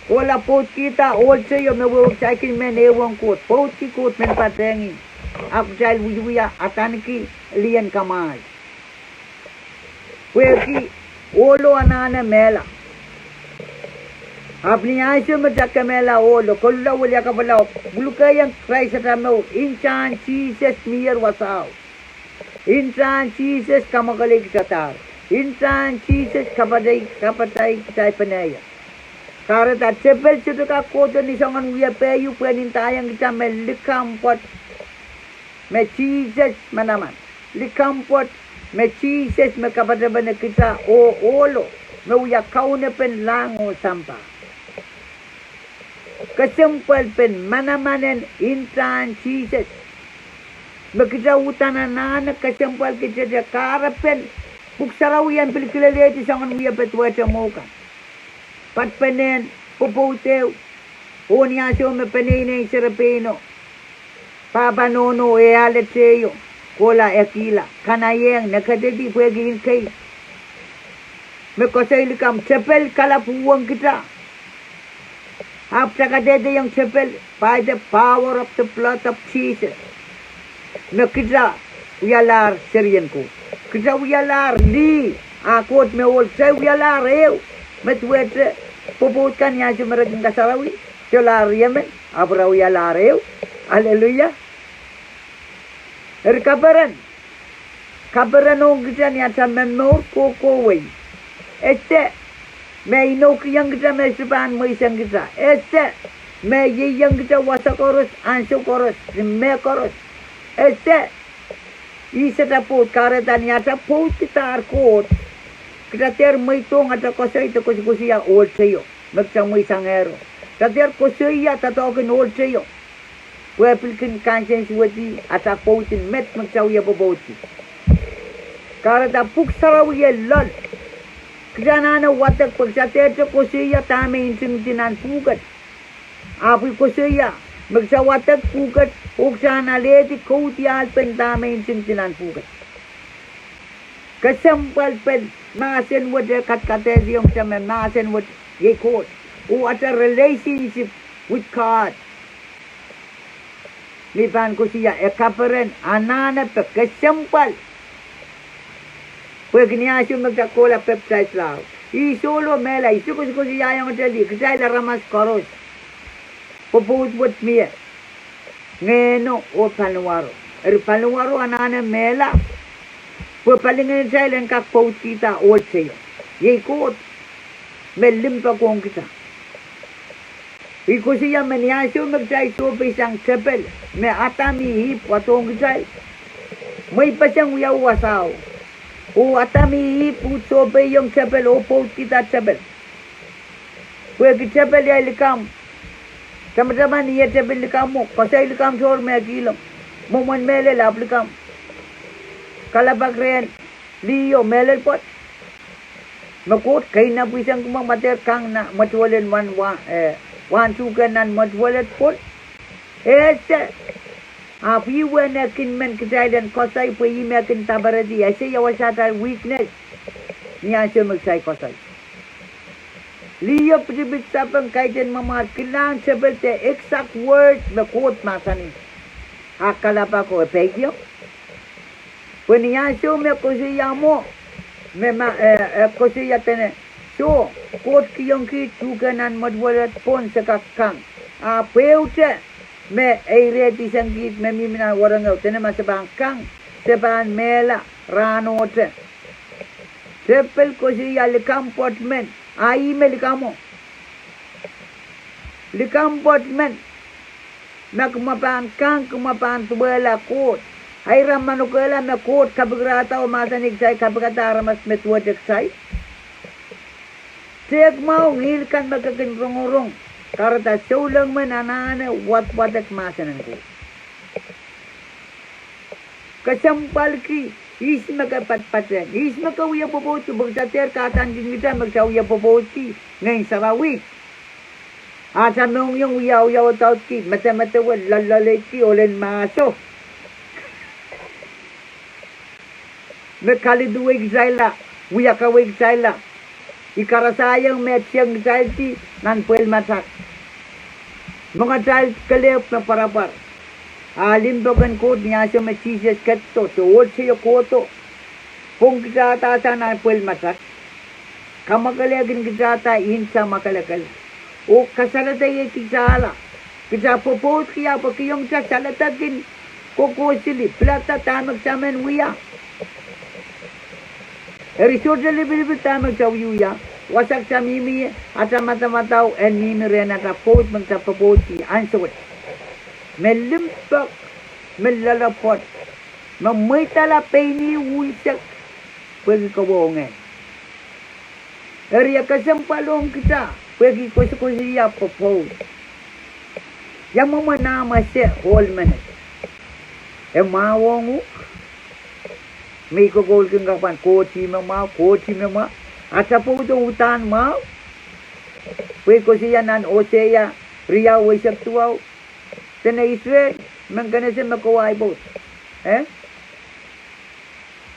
kohla pwoudikihda ohl teio me wehwehki kitail kin men ehuong Koht, pwoudiki Koht men patehng ih, ahpw kitail wiewia adaneki lih en kamwahl, pwehki ohlo anahne mehla. Ahpw ni ansou me kita kemehla ohlo, koluhla, weliakapwala, pwulukehiong Krais atail mour, ntahn Sises mier wasao. Ntahn Sises kamwakelei kitadahr. Ntahn Sises kapataikapataikitailpene ie. Kahrehda tepel sohte kak kohdo ni soangen wiepe ieu pwehn ndaiong kita me likamw pwoat me Sises manaman. Likamw pwoat me Sises me kapatapene kita oh ohlo, me wia kaunepen lahng oh sampah. Kesempwalpen manamanen ntahn Sises, me kita uhdahn anahne kesempwal kitete kahrepen Pwuhk Sarawi en pil kilelehdi soangen wiepe duwehte mwo kan. Patpenen pwopwoud ehu, oh ni ansou me peneineien serepeino, pahpa nohno eh ale teio, kohla ekihla, kanaiehng, nekededi pwehki in case, me koasoi likamw tepel kalapw uhwong kita. Ahpw kita kadehdehiong tepel by the power of the blood of Jesus, me kita wialahr serien Koht. Kita wialahr lih, a Koht me ohl. Kitail wialahr ehu, me duwehte pwopwoud kan ni ansou me re kin kasarawi, solahr riemen, ahpw ira wialahr ehu. Aleluia. Eri kaperen, kaperen ong kita ni atail momour kohkohwei. Ese me inoukihong kita me sohte pahn mweisang kita. Ese me ieiang kita wasa koaros, ansou koaros, ni mehkoaros. Ese, ihs atail pwoud? Kahrehda ni atail pwoudkidahr Koht, kita dehr mweidohng atail koasoi de koasokoasoia ohl teio me kita mweisangehr. Kita dehr koasoia doadoahk en ohl teio, pwe e pil kin kansensuwedi atail pwoud en met me kita wie pwopwoudki. Kahrehda Pwuhk Sarawi e loal. Kita anahne wadek pwe kita dehte koasoia dahme ntingdi nan pwuhk et. Ahpw I koasoia me kita wadek pwuhk et oh kita en alehdi kaudiahlpen dahme ntingdi nan pwuhk et. Kesempwalpen mahsen wet e kadkadehdehiong kita me mahsen wet iei Koht, oh atail relationship with God. Ni pahn koasoia e kaperen anahne pwe kesempwal. Pwehki ni ansou me kitail kohla pepdaislahr, ih sohlo mehla, ih sohte koasokoasoiahiong kitail, kitail aramas koaros. Pwopwoud wet mie. Ngehno oh paliwaro. Eri paliwaro anahne mehla. Pwe palingehn kitail en kak pwoudkihda ohl teio. Iei Koht me limpoak ong kitail. I koasoia me ni ansou me kitail sohpeisang tepel, me Adam oh Ihp wadohng kitail. Mweipeseng wiawi wasao. Oh Adam oh Ihp uhd sohpeiong tepel oh pwoudkihda tepel. Pwehki tepel iei likamw. Tamataman ie tepel likamw mwo, koasoi likamw tohr me kilong. Mwomwen mehlel ahpw likamw. Kalapak rehn liho mehlel pwoat. Me Koht keinapwisang kumwail ma dehr kang nan mwetuwel en wan, wa-, eh, wahn tuhke nan mwetuwel en pwon. Ese. Ahpw ih wehwehki men kitail en koasoi pwe ih me kin daperedi, ese ia wasa atail weakness. Ni ansou me kitail koasoi. Liho pitipit sapeng, kaidehn mwamwahr, kilang tepel the exact word me Koht mahsanih. A kalapako e peikiong. Pwe ni ansou me koasoia mwo, me ma, eh, eh, koasoia dene, soh, Koht kihong kiht tuhke nan mwetuwel en pwon se kak kang. Ahpw ehute me e irehdihsang kiht me mihmi nan werengeo, dene ma se pahn kang, se pahn mehla rahnohte. Tepel koasoia likamw pwoat men, a ih me likamwo. Likamw pwoat men, ma kumwail pahn kang, kumwail pahn duwehla Koht. A ira manokehla me Koht kapikirada oh mahsanih kitail kapikada aramas me duwehte kitail. Tehk mwahu ngihl kan me ke kin rongorong, kahrehda souleng men anahne wadwadek mahsen en Koht. Kesempwalki ihs me ke patpaten, ihs me ke wie pwopwoudki, pwe kitail dehr kahdaneki kitail me kitail wie pwopwoudki Ngehn Sarawi. A kitail mohngiong wiawiawi, audaudki, medemedewe, loalloaleidki, ohlen mahso. Me kaliduwei kitailla, wiakawei kitailla. I karasaiong me tieng kitaildi nan pwehl matak. Mengatail kelehpw me pwarapwar. A limpoak en Koht ni ansou me Sises ketido, se ohl teio kohdo. Pwung kitailda sang nan pwehl matak. Kamwakelehkin kitailda nta mwakelekel. Oh kasaledaiong kitailla. Kitail pwopwoudki ia pwe kihong kitail saledek en kokohseli, pilada dahme kitail men wia. Eri sohte lipilipil dahme kitail wiewia. Wasa kitail mihmi ie, atail madamadau en mihmi rehn atail pwoud me kitail pwopwoudki ansou wet. Me limpoak, me loalopwoat, me mweidala pein ih unsek, pwehki kowe oh ngehi. Eri e kesempwal ong kitail, pwehki koasokoasoia pwopwoud. Ia mwomwen ahmw ese ohl menet? E mwahu ong uhk? Me I kokoulki kapwan, Koht ih me mwahu, Koht ih me mwahu. Atail pwoudo uhdahn mwahu. Pwe I koasoia nan Oseia riau eisek duwau, dene Israel, men kin ese me kowe ahi pwoud. Eh?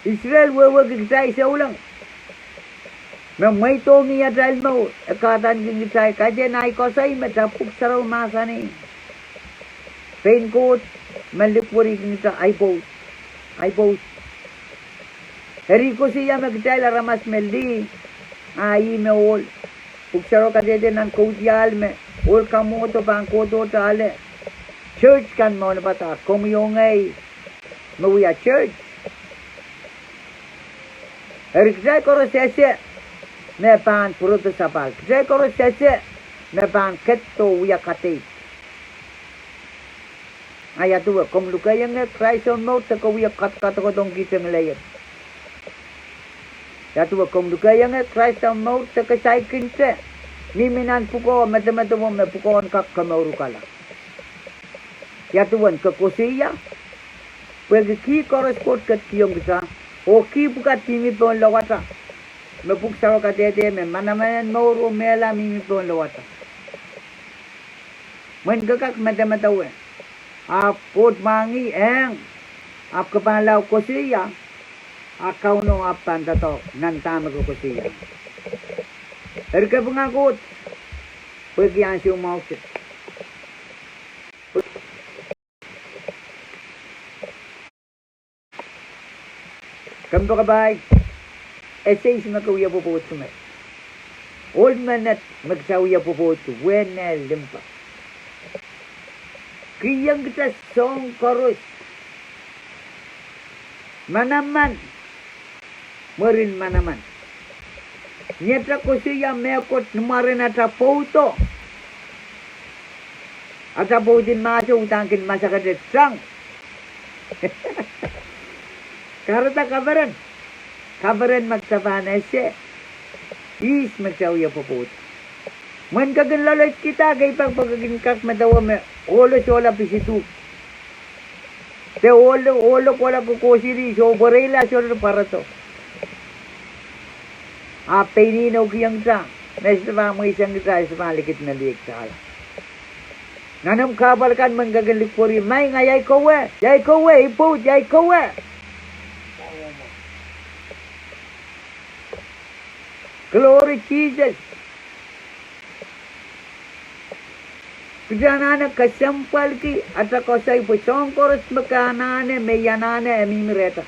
Israel wehwehki kitail souleng. Me mweidohng ih atail mour, e kahdaneki kitail, kaidehn ahi koasoi me atail Pwuhk Sarawi mahsanih. Pein Koht me likwerihki kitail ahi pwoud. Ahi pwoud. Eri koasoia me kitail aramas me lih, a ih me ohl. Pwuhk Sarawi kadehde nan kaudiahl me ohl kamwohdo pahn kohdohte ale church kan me onopada, komwi oh ngehi me wia church. Eri kitail koaros ese me pahn pwurodo sapahl. Kitail koaros ese me pahn ketido wia kadeik. A ia duwe, komw lukehiong ngehi Krais omw mour de ke wie kadkadokodohng kihseng leir? Ia duwe, komw lukehiong ngehi Krais omw mour de ke saikinte mihmi nan pwukoa medemedewe me pwukoahn kak komourukala? Ia duwen ke koasoia? Pwehki kih koaros Koht ketikihong kitail, oh kih pwukat mihmi pohn lowata. Me Pwuhk Sarawi kadehde me manaman en mour oh mehla mihmi pohn lowata. Mwein ke kak medemedewe, ahpw Koht mwahngih, eng, ahpw ke pahn lao koasoia, a Kauno ahpw pahn doadoahk nan dahme ke koasoia. Eri kapinga Koht, pwehki ansou mwahu te. Kompoakepahi, ese ihs me ke wie pwopwoudki met. Ohl menet me kitail wie pwopwoudki, wehn ngehi limpoak. Kihong kitail soahng koaros manaman mwurin manaman. Ni atail koasoia mehkot ni mwaren atail pwoudo, atail pwoudin mahso uhdahn kin masakete tang. Kahrehda kaperen, kaperen me kitail pahn ese ihs me kitail wie pwopwoud. Mwein ke kin loaloikihda, ke ipak pwe ke kin kak medewe me ohlo sohla pisiduhk, de ohlo, ohlo kohla kokohseli, soh pwereila sohte pwarodo. Ahpw pein ih noukihong kitail me se pahn mweisang kitail, se pahn likidmeliehkitailla. Nan omw kahpwal kan, mwein ke kin likwerih, Maing, iei kowe, iei kowe, I pwoud, iei kowe. Glory Sises. Kitail anahne kesempwalki atail koasoi pwe soahng koaros me ke anahne, me I anahne, e mihmi rehtail.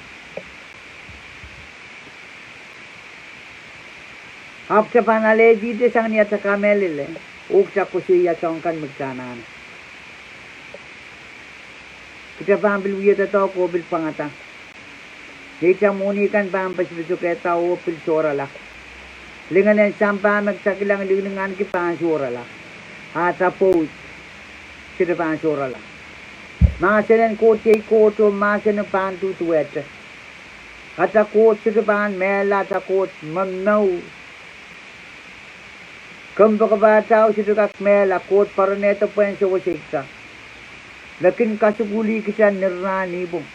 Ahpw kitail pahn alehdi sang ni atail kamehlele, oh kitail koasoia soahng kan me kitail anahne. Kitail pahn pil wie doadoahk oh pil pwangada. Neitail mwohni kan pahn pesepesekehda oh pil sohrala. Lingenen sampah me kitail kilang lingling ahneki pahn sohrala. Atail pwoud, sohte pahn sohrala. Mahsen en Koht iei Koht oh mahseno pahn duduwehte. Atail Koht sohte pahn mehla, atail Koht momour. Kompoakepahtail sohte kak mehla, Koht poaronehdo pwehn sewese kitail, me kin kasukuhlih kitail ni rahn ipwong.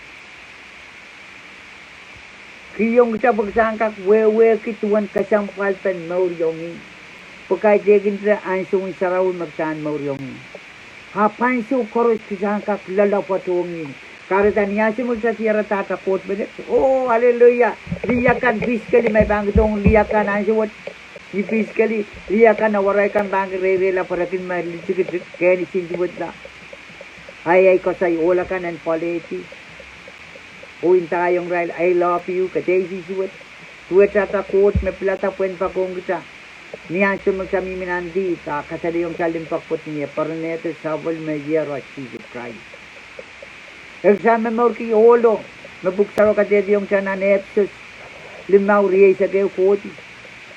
Kihong kitail pwe kitail en kak wehwehki duwen kesempwalpen mouriong ih, pwe kaidehkin te ansoun sarawi me kitail en mouriong ih. Ahpw ansou koaros kitail en kak loalopwoatohng ih. Kahrehda ni ansou me kitail diarada atail Koht menet, oh, aleluia, lih akan physically, ma I pahn kidohng lih akan ansou wet, ni physically, lih akan, awarail kan pahn kin reireila pwe re kin me litikitik, kehn isin suwedla. Ahi, ahi koasoi ohl akan en pwoalehdi oh ndaiong irail I love you, kadeisih suwed. Duwehte atail Koht me pilada pwehn poakohng kitail ni ansou me kitail mihmi nan dihp, a kasalehiong kitail limpoak pwoat ni eh poaronehdo sapwellime iehros Sises Krais. E kitail momourki ohlo me pwuhk sarawio kadehdehiong kitail nan Episos limau, rieisek ehu kohdi.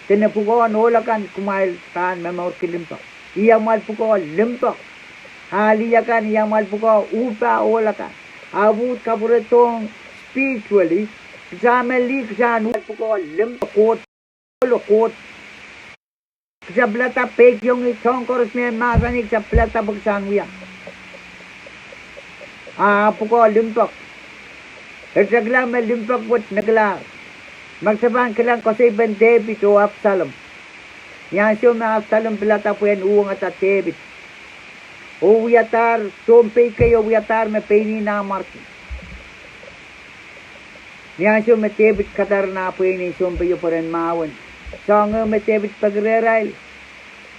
Dene pwukoahn ohl akan kumwail pahn momourki limpoak. Ih amwail pwukoa limpoak. A lih akan, ih amwail pwukoa uhpah ohl akan. A uhd kapwuredohng spiritually, kitail me lih kitail en uhd pwukoa limpoak, Koht, ohlo Koht. Kitail pilada peikiong ih, soahng koaros me e mahsanih kitail pilada pwe kitail en wia. A pwukoa limpoak. Eri kitail kilang me limpoak wet nekilahr. Ma kitail pahn kilang koasoi pen Depit oh Apsalom. Ni ansou me Apsalom pilada pwehn uhwongada Depit, oh wiadahr sounpei kei, oh wiadahr me pein ih nanmwarki. Ni ansou me Depit kadarohng ah pweinen sounpeio pwe ren mahwen, soangen me Depit peki rehrail,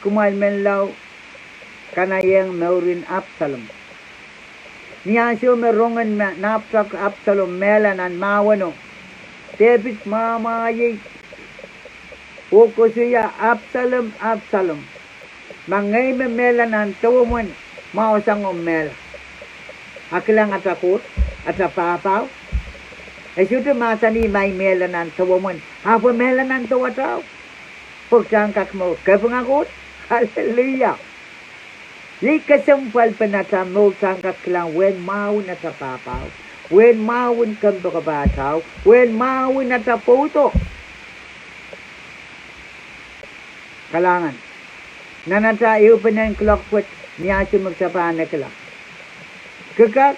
kumwail menlau, kanaiehng mouren Apsalom. Ni ansou me rongen me nahpwtok Apsalom mehla nan mahweno, Depit mwamwahiei oh koasoia, Apsalom, Apsalom, ma ngehi me mehla nan dewemwen, mwahu sang omw mehla. A kilang atail Koht, atail pahpao. E sohte mahsanih ma I mehla nan dewemwen, ahpw e mehla nan dewataho, pwe kitail en kak mour. Kapinga Koht. Aleluia. Iei kesempwalpen atail mour, kitail en kak kilang wehn mwahun atail pahpao, wehn mwahun kompoakepahtaho, wehn mwahun atail pwoudo. Kalahngan. Nan atail ehupenen kuloak wet, ni ansou me kitail pahn nekila, ke kak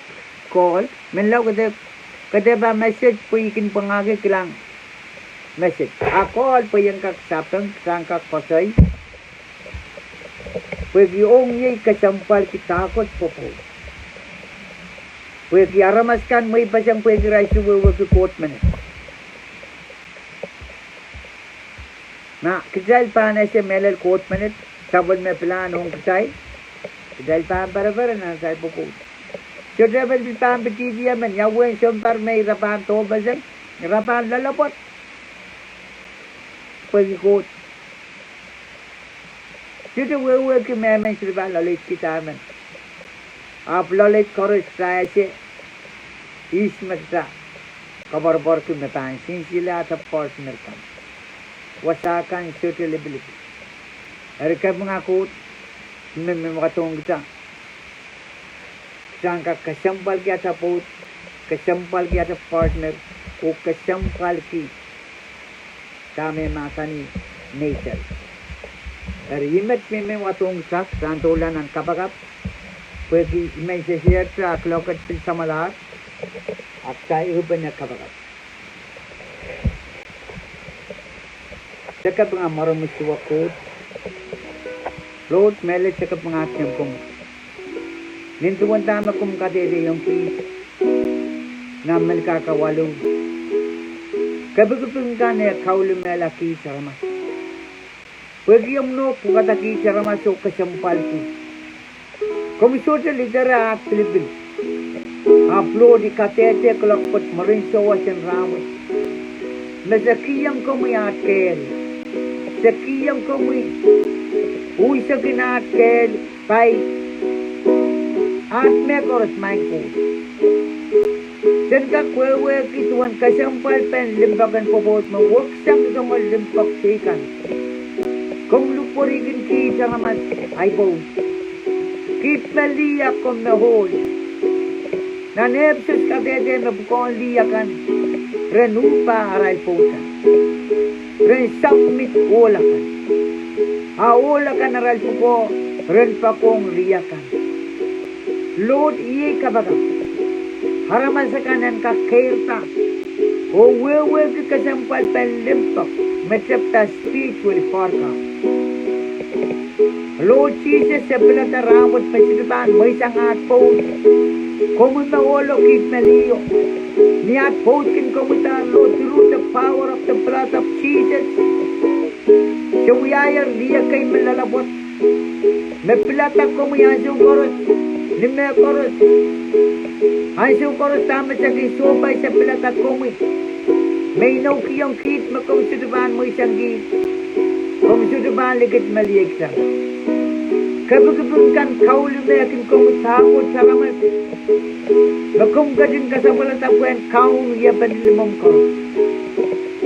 call, menlau, ke dehr, ke dehr pahn message pwe I kin pwangahki, kilang message. A call pwe I en kak sapeng, kitail en kak koasoi. Pwehki ong iei kesempwalki dahkot pwopwoud. Pwehki aramas kan mweipeseng pwehki irail sohte wehwehki Koht menet. Ma kitail pahn ese mehlel Koht menet, sapwellime pilahn ong kitail, kitail pahn perepere nan atail pwopwoud. Sohte men pil pahn pitihdi emen ia uwen sounpar me ira pahn dohpeseng. Ira pahn loalopwoat pwehki Koht. Sohte wehwehki mehmen sohte pahn loalehdi dahme. Ahpw loalehdi koaros, irail ese ihs me kitail koapworopworki me pahn sinsile atail partner kan. Wasa kan sohte lipilipil. Eri kapinga Koht me, me wadohng kitail. Kitail en kak kesempwalki atail pwoud, kesempwalki atail partner, oh kesempwalki dahme mahsanih nature. Eri ih met me, me wadohng kitail, kitail en doula nan kapakap, pwehki I men sehse ira kuloak et pil samwalahr, a kitail ehupene kapakap. Kitail kapinga mwaromwi, Siohwa Koht. Lord, mehlel kitail kapinga ahpw komwi. Nin duwen dahme komw kadehdehiong kitail nan Melkahka waluh, kepikipik kan eh kaulimehla kitail aramas. Pwehki omw nohk pwukada kitail aramas oh kesempwalki. Komw sohte lidere aht pilipil. Ahpw Lord, I kadehde kuloak pwoat mwurin souwas en rahnwet, me se kihong komwi aht kehl. Se kihong komwi, unsek en aht kehl, pai, aht mehkoaros, maing Koht. Sen kak wehwehki duwen kesempwalpen limpoak en pwopwoud me weksang soangen limpoak teikan. Komw lukwerihkin kitail aramas ahi pwoud. Kiht me lih a komw me ohl. Nan Episos kadehde me pwukoahn lih akan ren uhpah arail pwoud kan, ren submit ohl akan. A ohl akan arail pwukoa ren poakohng lih akan. Lord, iei kapakap. Aramas akan en kak keirda oh wehwehki kesempwalpen limpoak me tepda spiritual power kan. Lord Jesus, se pilada rahnwet me sohte pahn mweisang aht pwoud. Komwi me ohlo, kiht me liho. Ni aht pwoud kin komwi, Lord, through the power of the blood of Jesus, se wiahier lih kei me loalopwoat, me pilada komwi ansou koaros, ni mehkoaros. Ansou koaros dahme se kin sohpai, se pilada komwi. Me inoukihong kiht me komw sohte pahn mweisang kiht, komw sohte pahn likidmeliehkitail. Kepikipik kan kaulimehkin komwi, Sahm Koht Aramas, me komw ketin kasapwalada pwehn kaun wiepen limomw koaros.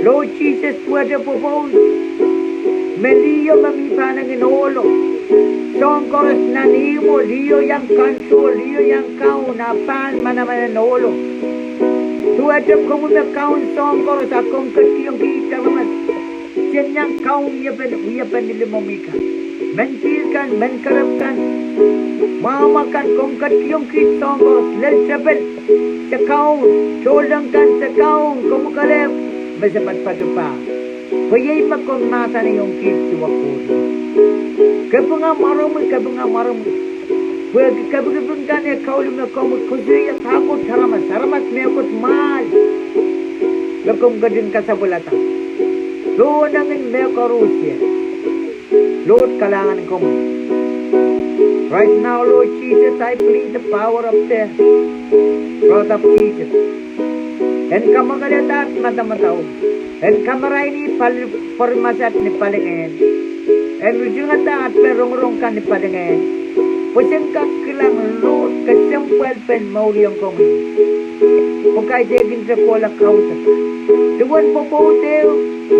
Lord Jesus, duwehte pwopwoud me liho, me mi pahn kin ohlo. Soahng koaros nan ihmwo, liho iang control, liho iang kaun, a pahn manaman en ohlo. Duwehte komwi me kaun soahng koaros, a komw ketikihong kitail aramas, se iang kaun wiepen, wiepen limomwi kan. Menpihr kan, menkerep kan, mwahmw akan, komw ketikihong kiht soahng koaros, lel tepel, se kaun, tohnleng kan, se kaun, komw kelehpw, me se patpatohpah. Pwe iei me komw mahsanihong kiht, Siohwa Koht. Kapinga mwaromwi, kapinga mwaromwi. Pwehki kepikipik kan eh kaulimehki komwi, koasoia Sahm Koht Aramas, aramas mehkot mwahl, me komw ketin kasapwalada. Pohnangin mehkoaros. Lord, kalahngan komwi. Right now, Lord Jesus, I plead the power of the blood of Jesus. En kamwakelehda aht madamadau. En kamaraini pali, pwurimasat ni palingehn. En ritingada aht peh rongorong kan ni palingehn. Pwe sen kak kilang, Lord, kesempwalpen mouriong komwi. Pwe kaidehkin te kohla kaudok. Duwen pwopwoud ehu,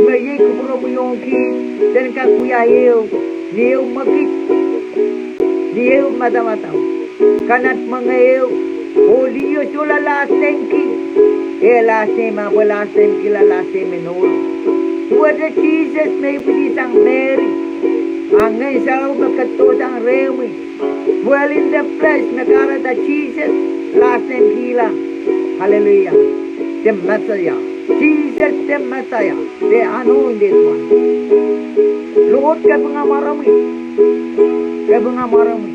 me iei kupwuromwi ong kiht, sen kak wia ehu, ni ehu mwekid, ni ehu madamadau, kanat mwenge ehu, oh liho sohla last name kih. Eh last name, ahpw last name kihla last name en ohlo. Duwehte Jesus me ipwidi sang Meri, a Ngehn Sarawi me ketidohsang rehmwi. Dwell in the flesh, me kahrehda Jesus, last name kihla. Hallelujah. The Messiah. Jesus the Messiah. The anointed one. Lord, kapinga mwaromwi. Kapinga mwaromwi.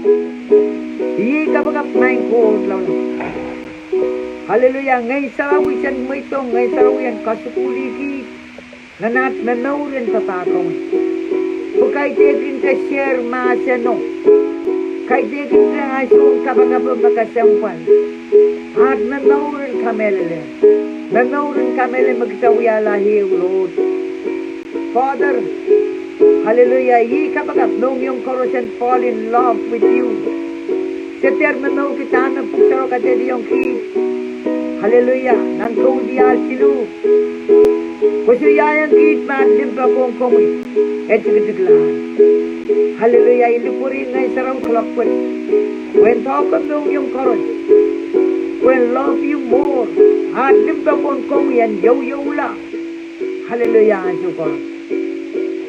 Iei kapakap, maing Koht Lapalap. Hallelujah. Ngehn Sarawi, sen mweidohng Ngehn Sarawi en kasukuhliki nan aht momour en papah komwi. Pwe kaidehkin te share mahseno. Kaidehkin te ansou kapakap me kesempwal. Aht momour en kamehlele. Me mouren kamehlele me kitail wiahla ehu, Lord. Father, hallelujah, I kapakap mohngiong koaros en fall in love with you. Se dehr momourki dahme pwuhk sarawi kadehdehiong kiht. Hallelujah, nan Kaudiahl siluh. Koasoiaiong kiht me at limpoak ong komwi e tikitikla. Hallelujah, I likwerih Ngehn Sarawi kuloak wet pwehn doahke mohngiong koaros, pwehn love you more. At limpoak ong komwi en iouiouila. Hallelujah, ansou koaros.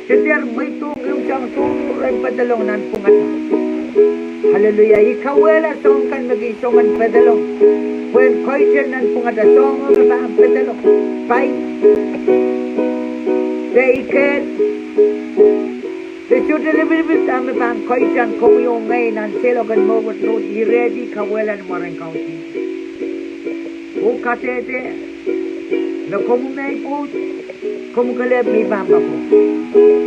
Se dehr mweidohng ehu soahng tohrohr en pedolong nan pwungatail. Hallelujah, I kauwehla soahng kan me kin song en pedolong, pwehn koahiek nan pwungatail, soahng me pahn pedolong. Pai, de I kehl, de sohte lipilipil dahme pahn koahiek komwi oh ngehi nan seiloak en mour wet, Lord, I ready kauwehla ni mwaren Kaun Sises. Oh kadehde me komwi me I pwoud, komwi kelehpw me I pahn poakohng.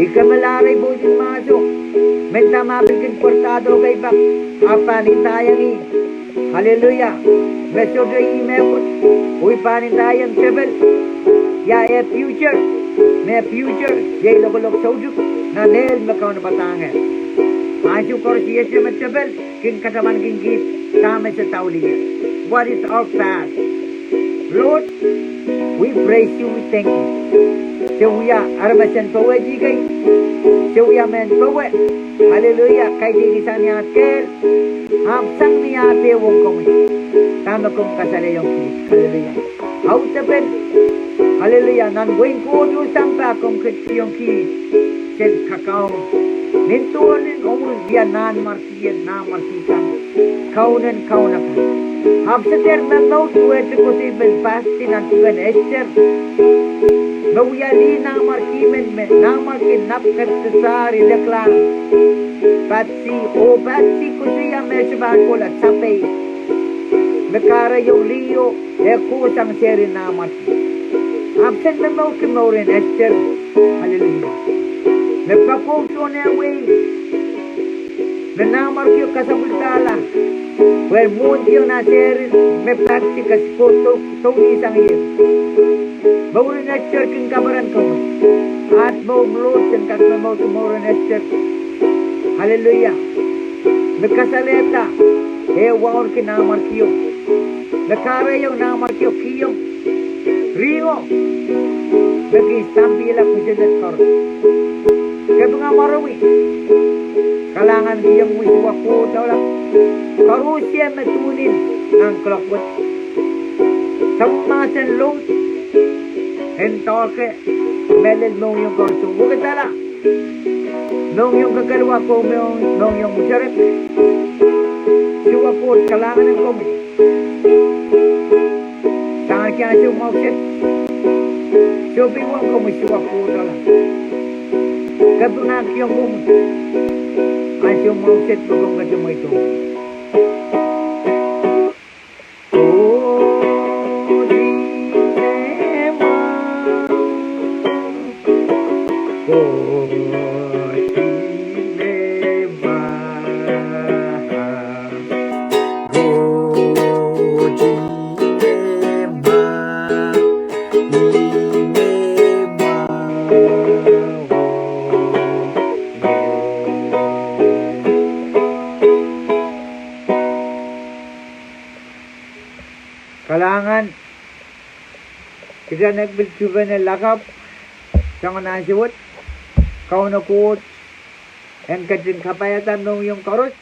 I kemelahr ei pwoud en mahso, mendahte ma pil kin pwurodo kei pak, ahpw pahn ndaiong ih. Hallelujah. Me sohte ih mehkot, oh I pahn ndaiong tepel. Ia eh future? Me future iei lokolok soutuk nan ehl me Kauno padahngeh. Ansou koaros I ese me tepel kin katamankin kiht dahme se daulier. What is our past? Lord, we praise you, we thank you. Se wia aramas en powehdi kei, se wia mehn powe. Hallelujah, kaidehn sang ni at kehl, ahpw sang ni at ehu ong komwi, dahme komw kasalehiong kiht. Hallelujah. Audepen, hallelujah, nan wehin Koht oh sampah komw ketikihong kiht sen kakaun. Nin dohlen omwi wia nanmwarki en nanmwarki kan, kaun en kaun akan. Ahpw se dehr momour duwehte koasoipen pahsi nan pwuken Ester, me wia lih nanmwarki men, me nanmwarki Nepukadnesar ileklahng Patsi, oh Patsi koasoia me se pahn kohla sapei, me kahrehiong liho e kohsang seri nanmwarki. Ahpw se momourki mouren Ester. Hallelujah. Me poakohng tohn eh wehi, me nanmwarkio kasapwildahla pwe mwohndiong nan seri me Patsi kasukuhl doulihsang ie. Mouren Ester kin kaperen komwi. At mour, Lord, sen kak momourki mouren Ester. Hallelujah. Me kasalehda eh wauneki nanmwarkio, me kahrehiong nanmwarkio kihong rihngo me kin sampihla kosonned koaros. Kapinga mwaromwi, kalahngan kihong komwi Siohwa Koht Lapalap, koaros me tuhnin nan kuloak wet. Sapwellime mahsen Lord en doahke mehlel mohngiong koaros, wekidala mohngiong kekeluwak oh mohngiong, mohngiong uterek. Siohwa Koht, kalahngan en komwi. Sang ni ansou mwahu wet, sohpeiong komwi Siohwa Koht Lapalap. Kapinga kihong komwi ansou mwahu wet me komw ketin mweidohng. Kalahngan, kitail en pil tuhpene lakapw soangen ansou wet. Kauno Koht en ketin kapaiada mohngiong koaros.